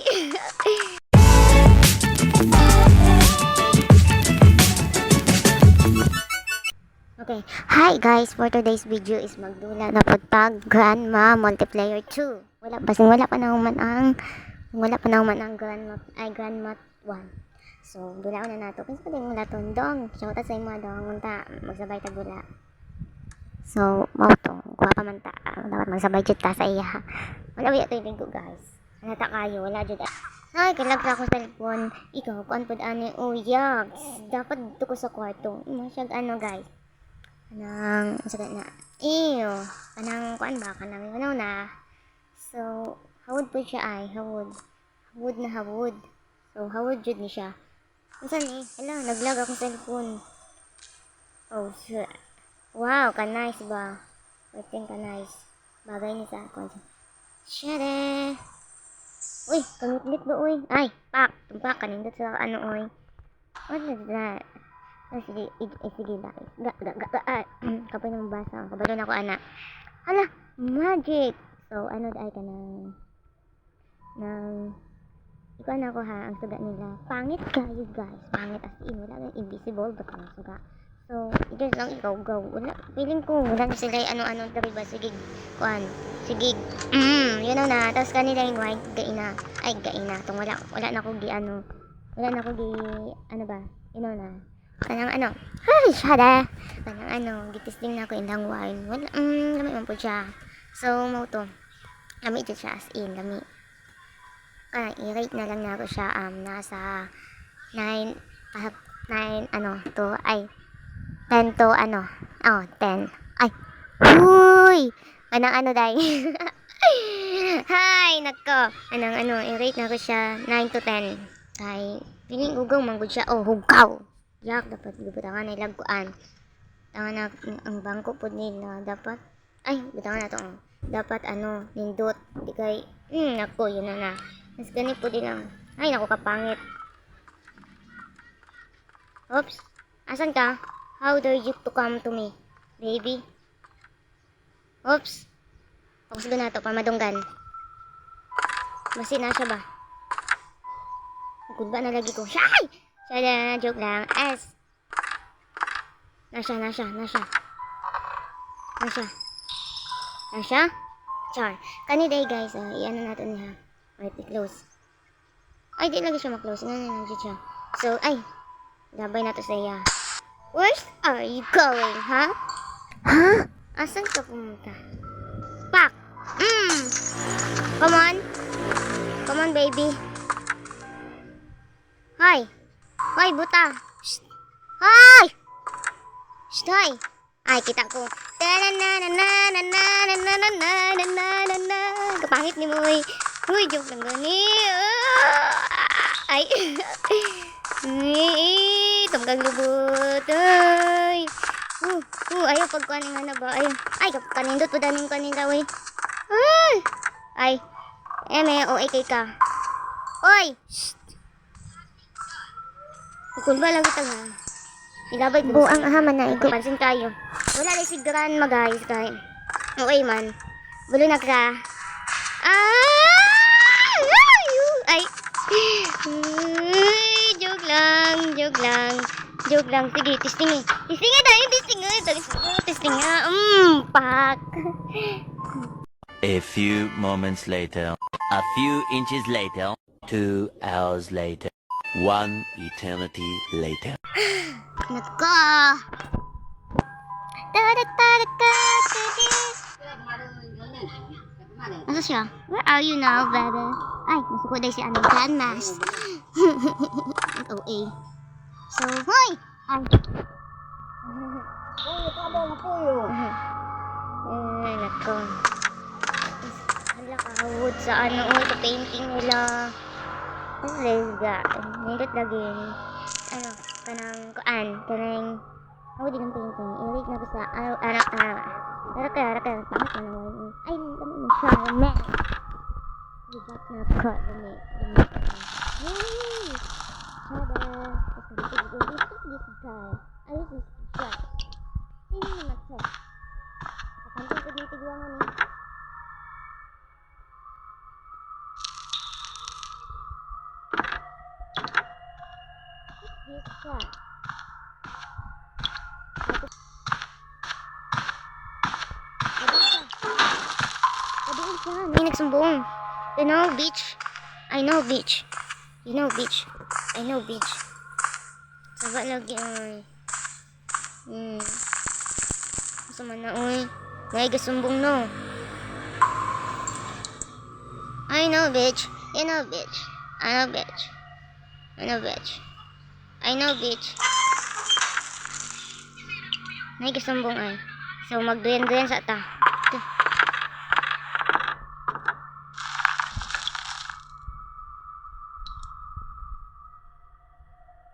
Ay. Okay. Hi guys, for today's video is magdula na pud pag Grandma Multiplayer 2. Wala pa naman ang Grandma ay Grandma 1. So, dula na nato. Kasi pa din wala tondong. Shout out sa imo dong unta magsabay ta dula. So, mao to. Guwapa man ta. Dapat magsabay jud ta sa iya. Wala ba ito ko, guys. Wala ta kayo, wala jud. Ay, kalag sa akong cellphone. Ikaw, kuan pud ani. Oh, yucks. Dapat dito ko sa kwarto. Mo siya ano, guys. Kanang, unsa na? Ew. Kanang kuan ba, kanang ano na. So, hawod po siya ay, hawod. Hawod na hawod. So, hawod jud ni siya. Unsa ni? Hala, naglag akong cellphone. Oh, shit. Wow, ka-nice ba? Waiting ka-nice. Bagay ni sa ako. Shere! Uy, kangitngit ba, uy? Ay, pak! Tumpak, kanindot sa ano, uy. What is that? Ay, sige, sige, dai. Ga, ga, ga, ga, ah. Kapoy na mabasa. Kabalo na ako, ana. Hala, magic! So, ano ay ka ng, ikaw na ako ha, ang suga nila. Pangit kayo, guys. Pangit as in. Wala nang invisible, but ang suga. So, ito lang ikaw, go. Wala, feeling ko, wala na sila ano-ano, dali ba? Sige, kuan. Sige, yun na na. Tapos kanila yung white, gaina. Ay, gaina. Tong wala, wala na ko gi, ano. Wala na ko gi, ano ba? Yun na. Kanang ano, ay, shada. Kanang ano, gitisting na ako indang wine. Wala, lami man po siya. So, mo to. Lami jud siya as in, lami. Ah, i-rate na lang na ako siya, nasa 9, 9, ano, to, ay, 10 to, ano, oh, 10. Ay, huy! Anang ano, day? Hi, nako. Anang ano, i-rate na ko siya 9 to 10. Kay, feeling ugaw, manggod siya. Oh, hugaw. Yak, dapat gibutangan na ilagkuan. Tangan na, ang bangko po nila, dapat, ay, butangan na to. Oh. Dapat, ano, nindot. Di kay, nako, yun na na. Mas ganit po din lang. Ay, nako, kapangit. Oops. Asan ka? How dare you to come to me, baby? Oops. Tapos na to, pamadunggan. Basi na siya ba? Goodbye na lagi ko. Shy! Siya joke lang. S. Na siya, na siya, na siya. Na siya. Na siya? Char. Kani day guys, i-ano natin niya. Wait, i-close. Ay, di lagi siya ma-close. Ano na siya. So, ay. Labay na to sa iya. Where are you going, ha? Huh? Asan ka pumunta? Pak! Come on. Come on, baby. Hi. Hoy, buta. Shh. Hoy! Shh, hoy. Ay, kita ko. Ta-na-na-na-na-na-na-na-na-na-na-na-na. Kapangit ni mo, oy. Uy, joke lang gani. Ah! Ay. Ay, tunggang lubot. Ay. Ayaw pagkuan nga na ba? Ay, ay, kanindot po daning kaninda, oy. Ay. Ay. Eh, may OA kay ka. Oy! Shh. Kung ba lang kita nga. Ilabay ko. Buang aha man na igo. Pansin kayo. Wala na si grandma guys. Kay. Okay man. Bulo na ka. Ah! Ay! Ay! Joke lang. Joke lang. Joke lang. Sige, testing eh. Testing eh tayo. Testing eh. Testing nga. Pak. A few moments later, a few inches later, 2 hours later, one eternity later. Nako. Tarak, tarak, tarak, tarak. Asa siya? Where are you now, baby? Ay, nasuko dahil si ano, Grandmas. OA. So, hoy! Ay. Ay, nako. Hala, kahawod sa ano, oh, sa painting nila. Ano ga? Nindot lagi. Ano, kanang kuan, kanang ako din ang painting. I-rate na ko sa, ano, ano, ano, raka, raka, pangit na naman. Ay, dami mo siya, man. Bigat na ko, dami, dami. Hey! Chada! This is this guy. Ay, this is guy. Sino naman to? Kapantin ko din tigwangan eh. Siya, may nagsumbong. You know, bitch. I know, bitch. You know, bitch. I know, bitch. Saba lagi, ay. Asa man na, oy. May gasumbong, no. I know, bitch. You know, bitch. I know, bitch. I know, bitch. I know, bitch. May gasumbong, ay. So, magduyan-duyan sa ta. Ito.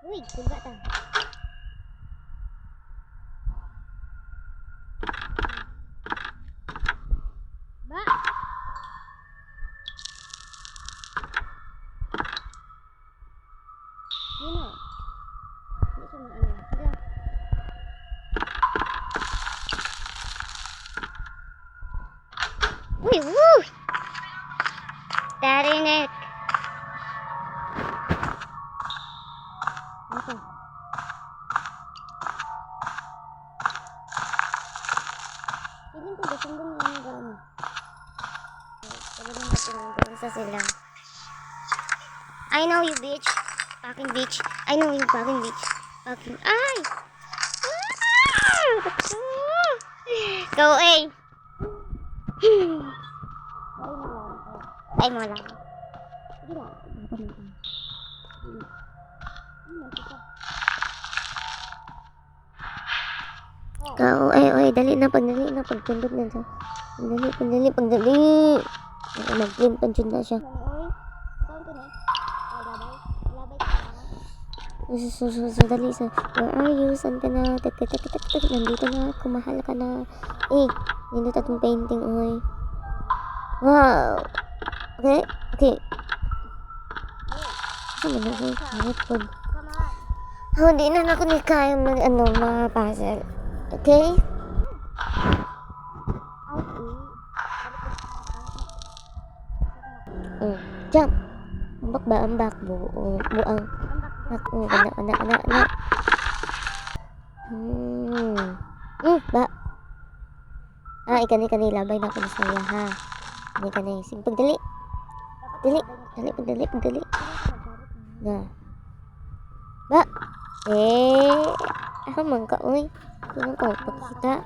Uy, kulba ta. Ba? Yun na. Hindi siya maano. Hala. Uy, woo! Tarinik. Ano to? Feeling ko gasumbong na yung gano. Sabi natin doon sa sila. I know you, bitch. Fucking bitch. I know you, fucking bitch. Fucking... Ay! Ah! Go, eh! Ay mo lang. Sige lang. Go, ay, ay, dali na, pagdali na, pagpindot na siya. Pagdali, pagdali, pagdali. Ay, mag-print pa dyan na siya. So, dali, so, where are you? Saan ka na? Tak, tak, tak, tak, tak, nandito na ako, mahal ka na. Eh, nindot atong painting, oy. Wow! Okay. Asa man ako? Hanap po. Oh, di na ako ni kaya mag, ano, mga puzzle. Okay? Oh, jump! Ambak ba? Ambak. Buo. Buang. Ak, oh, ana, ana, ana, ana. Ba. Ah, ikani kani labay na ako ni saya ha. Kani kani. Sige, pagdali. Dali, dali, pagdali, pagdali. Na. Ba. Eh, ako man ka, oy. Sino ko pagkita?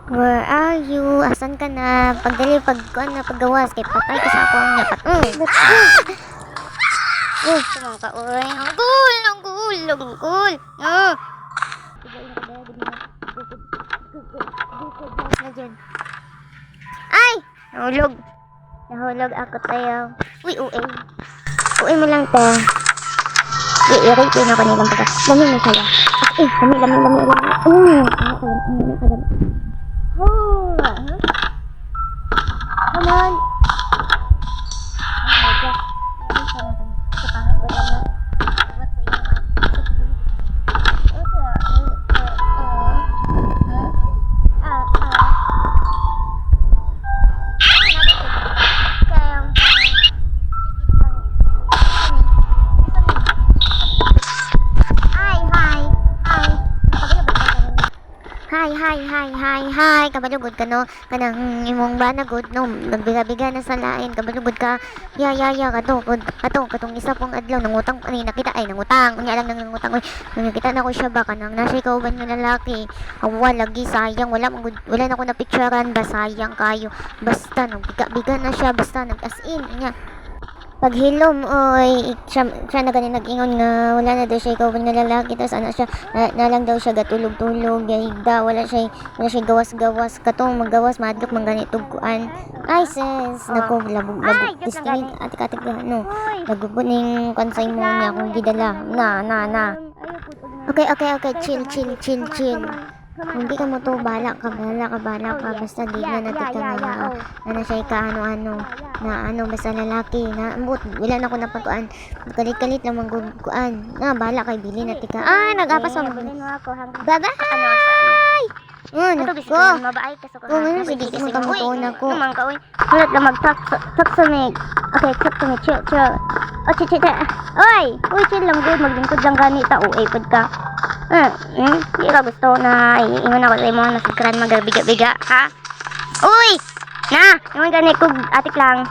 Where are you? Asan ka na? Pagdali, pag kuan na, paggawas. Kay patay ka sa ako ang nyapat. Ah! Oh, sumang ka, oy. Ang cool, ang cool, ang cool. Ah. Na dyan. Ay! Nahulog. Nahulog ako tayo. Uy, uwi. Uwi mo lang to. I-rate yun ako nilang pagka. Lami mo kaya. Eh, lami, lami, lami, lami. Alam, alam. Oh, huh? Come on. Oh my God. Ay, sana kami. Sa pangit ko lang, no? What's sa iyo, ah? Okay, ah, ah, ah. Kayang pa. Hi, hi, hi. Hi, hi, hi, hi, hi. Kabalo gud ka no. Kanang imong bana gud no. Nagbiga-biga na sa lain. Kabalo gud ka. Ya, ya, ya kato gud. Kato katong isa pong adlaw nangutang ani nakita ay nangutang. Unya lang nang nangutang oy. Nakita na ko siya ba kanang nasa kauban nga lalaki. Awa lagi sayang wala man gud wala na ko na picturean ba sayang kayo. Basta nagbiga-biga na siya basta nag as in nya. Paghilom oy siya na gani nag-ingon nga wala na daw siya kauban nga lalaki tapos ano siya na lang daw siya gatulog-tulog gahigda wala siya gawas-gawas katong maggawas mahadlok man gani tug kuan ay sis nako labog labog Ay, joke lang estimate ate ate no Uy! lagubo ning kuan sa imo niya akong gidala na na na. Okay, chill, chill, chill, chill. Kung di ka mo to, bahala ka, bahala ka, bahala ka. Basta di na natin ka na, na na siya ka ano-ano, na ano, basta lalaki, na ambot, wala na ko napagkuan. Kalit-kalit lang mang kuan. Na, bahala kay bili na tika. Ah, nag-apas pa. Bilin mo ako hanggang Bye-bye! Oh, Ito nako. gusto ko mabaay ka sa Oh, ano, sige, mo ka mo na ko. Naman ka, uy. Hulat lang mag-talk talk to me. Okay, talk to me. Chill, chill. Oh, chill, chill, chill. Oy! Uy, chill lang, good. Maglingkod lang gani ta. Uy, pud ka. Di ka gusto na iingon ako sa imo na sigran magabiga-biga, ha? Uy! Na! Naman gani kog atik lang.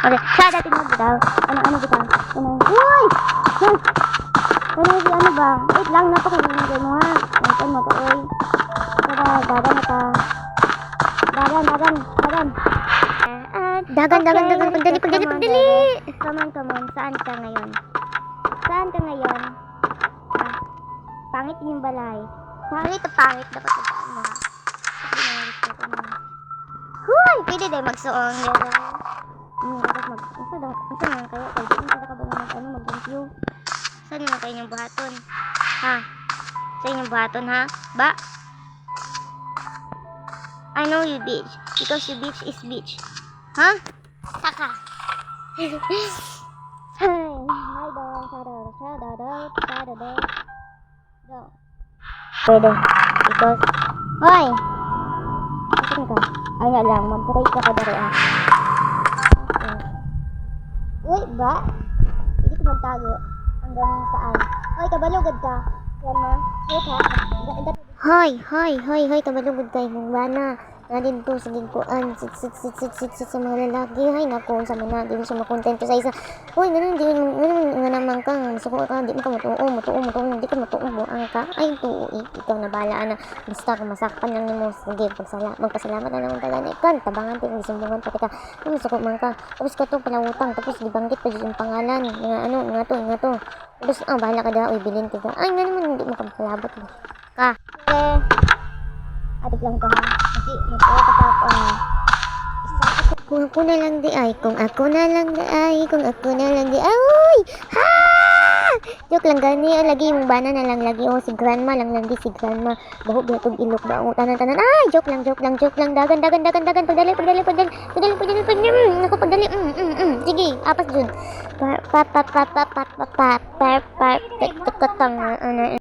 Okay, sa dati mo bitaw. Ano ano bitaw? Ano? Uy! Hey! Ano si ano ba? Wait lang, napakaingay mo ha. Ano mo ka, uy. Tara, dagan na ta. Dagan, dagan, dagan. Dagan, dagan, dagan. Pagdali, pagdali, pagdali. Come on, come on. Saan ka ngayon? Saan ka ngayon? Ha? Pangit yung balay. Pangit, pangit. Dapat tandaan mo ha. Hindi na gusto ko na. Huy! Pwede dahil magsuong. Dapat mag... Asa daw? Asa naman kayo? Kaya di ka ba mag ano, mag-review? Saan naman kayo inyong buhaton? Ha? Sa inyong buhaton ha? Ba? I know you bitch. Because you bitch is bitch. Ha? Saka. Hi! Hi, dong. Shadow, shadow, shadow, shadow, go. Pwede. Because... Hoy! Asan ka? Ay nga lang, mag-break ka ka dari ah. Okay. Uy, ba? Hindi ko magtago. Hanggang saan? Hoy, kabalugad ka. Grandma. Wait ha. Hoy, hoy, hoy, hoy, kabalugod kay mong bana. Na dito sa gigkuan, sit sit sit sit sit sit sa mga lalaki. Hay nako, sa mga di mo siya makontento sa isa. Hoy, ganun di ganun nga naman ka, suko ka, di mo ka mutuo, mutuo, mutuo, di ka mutuo, buang ka. Ay, tuo, ikaw na bahala na. Basta kung masakpan lang nimo, sige, pagsala, magpasalamat na lang taga kan, tabangan ti gisumbungan pati ka. Ay, suko man ka. Tapos ka to palawutang, tapos gibanggit pa jud yung pangalan, nga ano, nga to, nga to. Tapos, ah, bahala ka da, uy, bilin ka. Ay, nga naman, hindi mo ka mapalabot. Ka. Eh, atik lang ko ha. Kasi magtuo ka sa ako. Ah. Kung ako na lang di ay, kung ako na lang di ay, kung ako na lang di ay, uy! Ha! Joke lang gani, oh, lagi yung bana na lang lagi, oh, si grandma lang lagi, si grandma. Baho biya tog ilok ba, oh, tanan tanan, ay, joke lang, joke lang, joke lang, dagan, dagan, dagan, dagan, pagdali, pagdali, pagdali, pagdali, pagdali, pagdali, naku, pagdali, sige, apas jud. Pa, pa, pa, pa, pa, pa, pa, pa, pa, pa, pa, ano,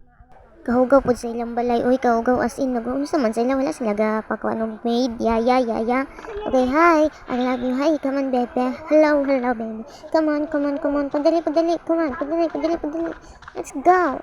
kahugaw pod sa ilang balay, uy, kahugaw as in, nag-unsa man sila, wala sila ga pakuan og maid, ya ya ya ya. Okay, hi, I love you, hi, come on, bebe, hello, hello, baby, come on, come on, come on, pagdali, pagdali, come on, pagdali, pagdali, pagdali, let's go.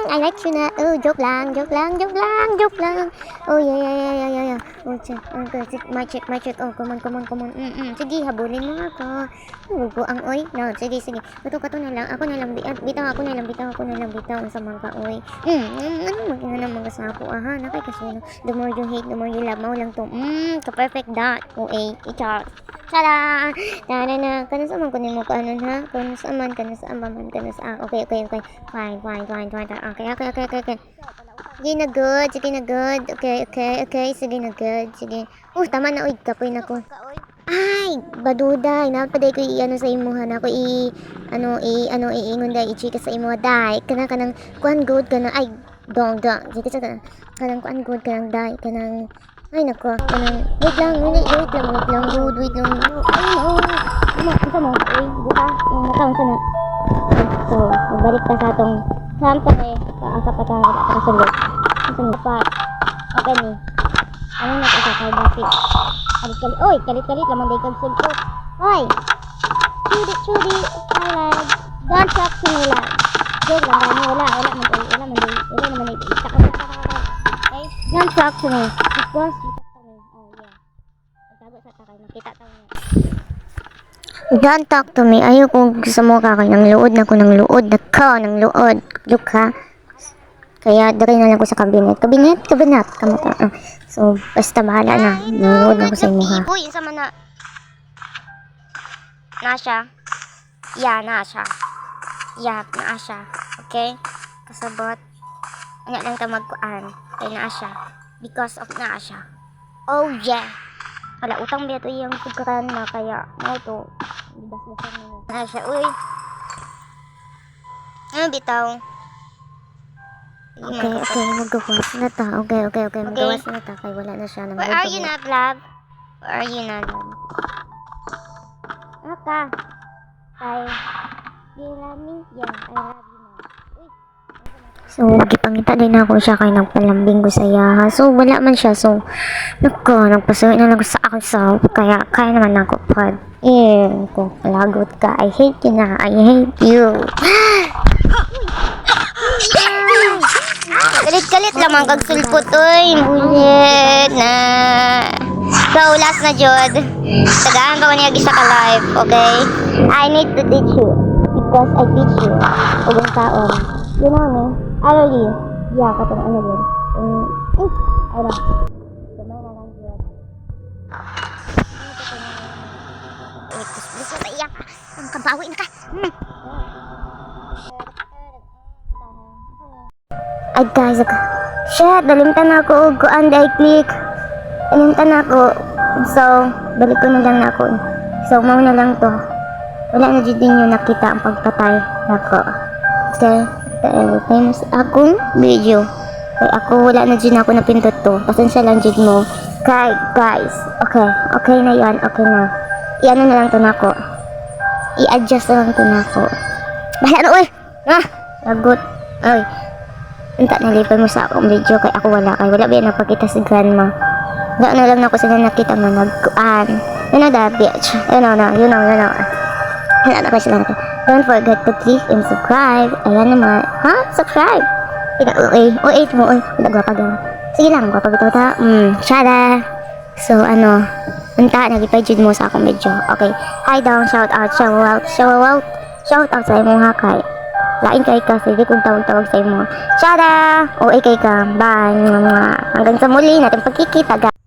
I like you na. Oh, joke lang, joke lang, joke lang, joke lang. Oh, yeah. Oh, check, okay, check, my check, my check. Oh, come on, come on, come on. Sige, habulin mo ako. Huwag ang oy. No, sige, sige. Kato, kato na lang. Ako na lang, bitaw, ako na lang, bitaw, ako na lang, bitaw. Unsa man ka, oy. Ano man nga naman ka sa ako, aha, nakay kasuno. The more you hate, the more you love. Mao lang to. Ka perfect dot. O A, char. Tada! Tada na. Kano sa man kunin mo kanon ha? Kano sa man, kano sa man, kano sa. Okay. Fine, fine, fine, fine. Fine. Okay. Sige na good, sige na good. Okay. Sige na good, sige. Oh, tama na, uy, kapoy na ko. Ay, baduday, napaday ko i-ano sa imo ha, nako i ano i ano iingon day i-chika sa imo day. Kana kanang kuan good kana ay dong dong. Sige sa kana kanang kuan good kanang day kanang ay nako kanang wait lang wait, wait lang wait lang good wait lang. Ay, oo. Ano, unsa mo? Uy, buka. Yung mukha, unsa na? So, magbalik ta sa atong campere. Paasa pa ta, wala pa kasulod. Unsa ni? Pa. Okay ni. Ano na ka sa kay bakit? Kalit-kalit. Oy, kalit-kalit laman day kag sulpot. Hoy. Chudi, chudi. Hi, lad. Don't talk to me, lad. Joke lang gani, wala, wala man day, wala man day, wala naman day. Taka, taka, taka, taka. Okay? Don't talk to me. Because you talk to me. Oh, yeah. Magtago sa takay, makita ta niya. Don't talk to me. Ayoko gusto mo ka kay nang luod na ko nang luod na ko nang luod. Look ha. Kaya diri na lang ko sa cabinet. Cabinet, cabinet. Kamuta. Ah. So, basta bahala na. Nang luod na ko sa imo ha. Uy, unsa man na? Na siya. Yeah, na siya. Yeah, naa siya. Okay? Kasabot. Ano lang ta magkuan. Kay naa siya. Because of naa siya. Oh yeah. Wala utang biya to iyang sugaran na kaya mo to. Bidas-dasan mo. Naa siya. Uy. Ano bitaw? Okay, magawas na ta. Okay. Magawas na ta. Kay wala na siya. Nang Where are you not, love? Where are you not, love? Aka. Kay. Do you love me? Yeah, I love you now. So, gipangita din ako siya kay nagpalambing ko sa iya. So, wala man siya. So, nako, nagpasuyo na lang ko sa akin. So, kaya, kaya naman ako pod. Eh, ko, lagot ka. I hate you na. I hate you. Kalit-kalit lamang kag sulpot oy. Bulit na. So, last na jud. Tagaan pa ko niya isa ka live, okay? I need to teach you. Because I teach you. Ug taon. You know me? Ano yun? Yeah, katong ano yun. Ay na. Gamay na lang jud. Gusto sa iya. Ang kabawi na ka. Ay guys, ako. Shit, nalimtan na ako og kuan dai click. Nalimtan na ako. So, balik ko na lang na ako. So, mao na lang to. Wala na jud ninyo nakita ang pagpatay nako. Okay, famous akong video. Kay ako wala na jud ako napindot to. Pasensya lang jud mo. Kay guys, okay na yon, okay na. I-ano na lang to nako. I-adjust na lang to nako. Bahala na, uy! Ah! Lagot. Ay. Unta nalipay mo sa akong video kay ako wala kay wala ba napakita si grandma. Wala na lang ako sila nakita nga nagkuan. You know that bitch. You know na, you know, you know. Wala na ko sila nakita. Don't forget to click and subscribe. Ayan naman. Ha? Subscribe. Ika, okay. O, eight mo. Oy, wala gwapa gawa. Sige lang, gwapa bitaw ta. Shada. So, ano, unta, nagipay jud mo sa akong video. Okay. Hi down, shout out, shout out, shout out, shout out sa imong hakay. Lain kay ka, sige kung tawag-tawag sa imo. Shada! O, kay ka. Bye. Mwah, mwah. Hanggang sa muli natin pagkikita, guys.